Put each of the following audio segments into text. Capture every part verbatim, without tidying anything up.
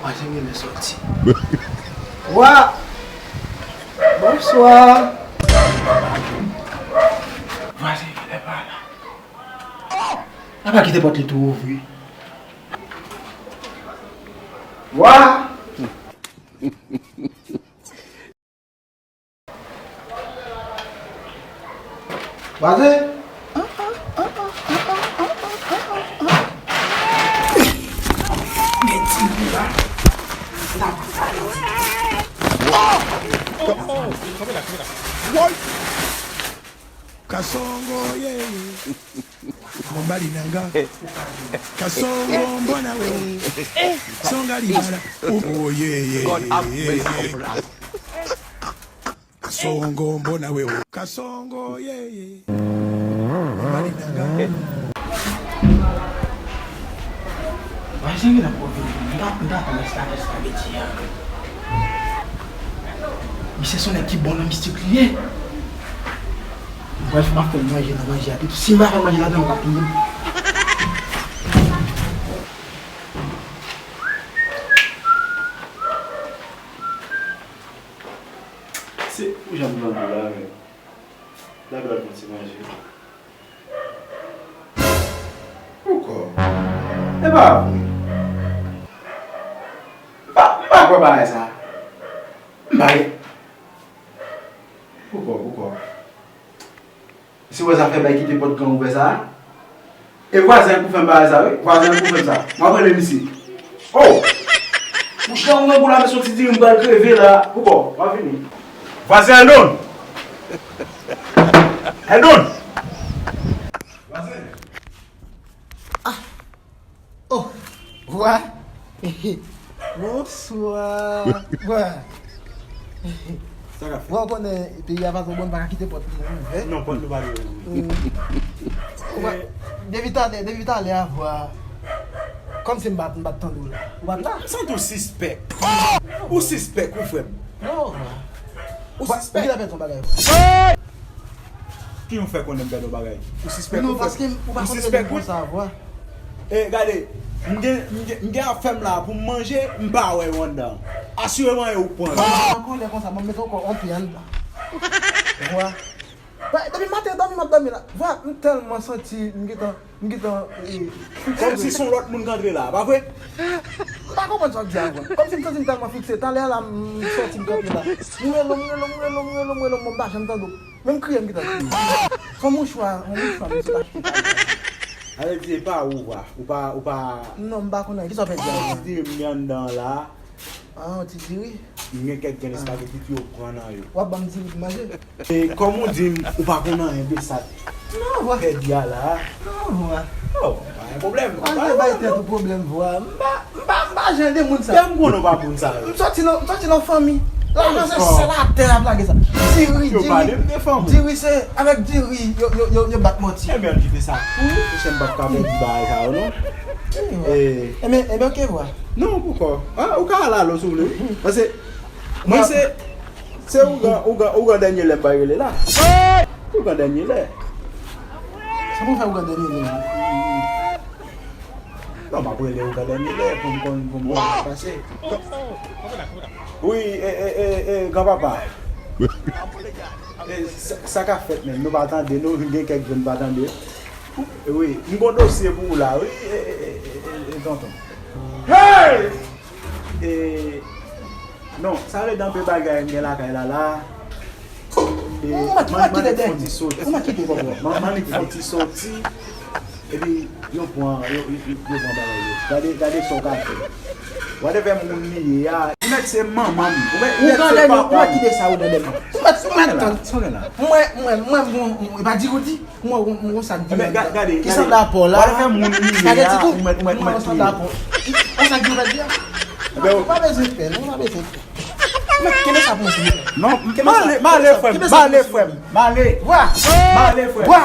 Vwazen genlè sòti. Wa! Bonswa! Vwazen genlè pa la. N a pa kite pòt li tou ouvri. Wa! Vwazen! Kasongo, yeah, yeah. Mumbalinanga. Kasongo, mbona wewe. Songa libala. Oh, yeah, yeah, yeah. Kasongo, mbona wewe. Kasongo, yeah, yeah. Mumbalinanga. Vwazen gen ap pwofite. M pa, m pa konn èske avè espageti a. Misye se yon nèg ki bon nan mistik li ye. Brèf, m ap fè l manje nan manje a tou. Si m pa fè l manje ladan, l ap touye m. Se pou jan m vande la, men. Lage lòt bon ti manje. Poukò? E pa vre. M pa, m pa kwè bagay sa. M pa gen. Poukò, poukò? Si w wè zafè bay kite pòt gran ouvè sa a, e vwazen an k pou fè m bagay sa wi. Vwazen an k pou fè m sa. M ap rele misye. Oh! Bouch la mwen gou la, men se yon ti diri m pral kreve la. Poukò? M ap vini. Vwazen Eldon! Eldon! Vwazen! Ah! Oh! Vwa! Bonswa! Vwa! Sa k ap fèt? Vwa, ou konnen peyi a pa twò bon, n pa ka kite pòt li ouvè. Non, pòt nou pa dwe ouvri. Depi talè, depi talè a, vwa. Kòmsi m pa t, m pa t tande w la. Ou pa t la? M santi w sispèk. Ou sispèk wi, frè m. Non, vwa. Ou sispèk. Ou gentan pèdi yon bagay. Kijan w fè konnen m pèdi yon bagay? Ou sispèk wi, frè m. Ou sispèk wi. E gade, m gen, m gen, m gen afè m la pou m manje, m pa wè yo anndan. Asireman e ou k pran yo. Ankò lè konsa, ban m mete ankò yon pye anndan. Vwa. Depi maten dòmi m ap dòmi la. Vwa, m tèlman santi m gentan, m gentan fikse. Kòmsi se yon lòt moun k antre la, pa vre? M pa konprann sa w ap di a, vwa. Kòmsi m santi m tèlman fikse. Talè a la, m sòti m kanpe la. M rele w, m rele w, m rele w, m rele w, m rele w, m pa janm tande w. Menm kriye m gentan kriye. Fò mouchwa, yon mouchwa, mesye t achte pa. Sa vle di e pa ou, vwa. Ou pa, ou pa. Non, m pa konn anyen. Kisa w pèdi a, vwa? Ti diri m gen anndan an la. Ah, yon ti diri? M gen kèk grenn espageti tou yo pran nan yo. W ap ban m diri pou manje? E kòm ou di m, ou pa konn anyen de sa. Non, vwa. Pèdi a la. Non, vwa. Oh, pa gen pwoblèm. Pa bay tèt ou pwoblèm, vwa. M pa, m pa, m pa jan de moun sa. Kè m konnen w pa moun sa yo. M sòti nan, m sòti nan fanmi. Lajan se sèl atè ap lage sa. Diri, diri, diri se avèk diri yo, yo, yo, yo bat manti. Ebyen, kite sa. Monchè, m p ap ka pèdi bagay sa yo, non. Ebyen, ebyen, oke, vwa. Non, poukò? Ah, ou ka al alò, si w vle, wi. Paske, mwen se, se ougan, ougan, ougan dènye lè m bay rele la. Ougan dènye lè. Sa pou fè ougan dènye lè? Non, m ap rele ougan dènye lè pou m konn, pou m konn sa k pase. Wi, e, e, e, e, granpapa. E, sa, sa k ap fèt menm? Nou pa tande, nou gen kèk jou nou pa tande. Wi, m gon dosye pou ou la, wi, e, e, e, e, e, tonton. Hey! E, non, sa vle di anpe bagay m gen lakay la, la. E, ou mèt, ou mèt kite dènye. Ou mèt kite dènye. Man, Mannik fè yon ti sòti. Epi, yo pran, yo, yo, yo, yo pran bagay yo. Gade, gade sa w ka fè. Whatever moun li ye a, li mèt se manman m. Ou mèt, ou mèt se papa m. Ou mèt kite sa ou nan dènye. Ou mèt, ou mèt tann. Mwen, mwen, mwen, mwen, mwen, e pa di ou di. Mwen, mwen, mwen, sa k di la. Ki sant apò la? Espageti tou. Mwen, mwen, mwen, sa k di la. Ou pa bezwen fè, non, ou pa bezwen fè. Mwen, kenbe sa pou mwen, silvouplè. Non, m ale, m ale, frè m, m ale, frè m, m ale. Vwa! M ale, frè m. Vwa!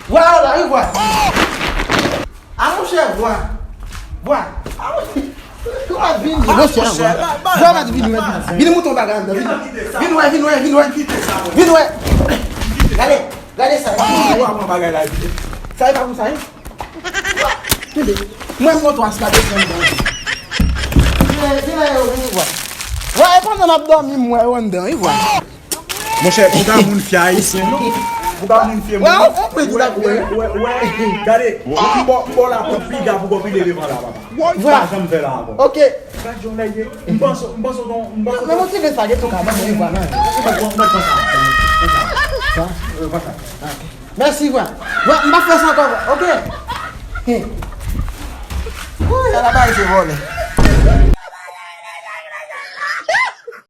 Vwa la, wi, vwa! A monchè, vwa! Vwa! A monchè! Ou pa vini, monchè, vwa! Vwa, pa vini, vwa, vini. Vini, mouton bagay anndan, vini. Vini wè, vini wè, vini wè. Vini wè. Gade. Gade sa. Ou ap pran bagay la epi. Sa e pa pou sa, wi. Tande. Mwen m montre w a sa desann dan. Vin la, yo, vin, vwa. Vwa, e pandan n ap dòmi, m wè yo anndan, wi, vwa. Monchè, pou ka moun fye ayisyen, non? Pou ka moun fye moun. Wè, ou konprann tout apre. Wè, wè, wè. Gade, m bò, m bò la pou piga pou bò pile devan la, papa. Vwa. Pa janm fè la ankò. Ok. Gade yon nèg ye. M panse, m panse ton, m panse Men mwen ti vle sa, gen tou ka, mwen vle vwa nan. Mwen pran sa. Pran sa. Pran sa. Mèsi, vwa. Vwa, m pa fè sa ankò, vwa. Ok. Hey. Wouy, ala bagay se vòlè.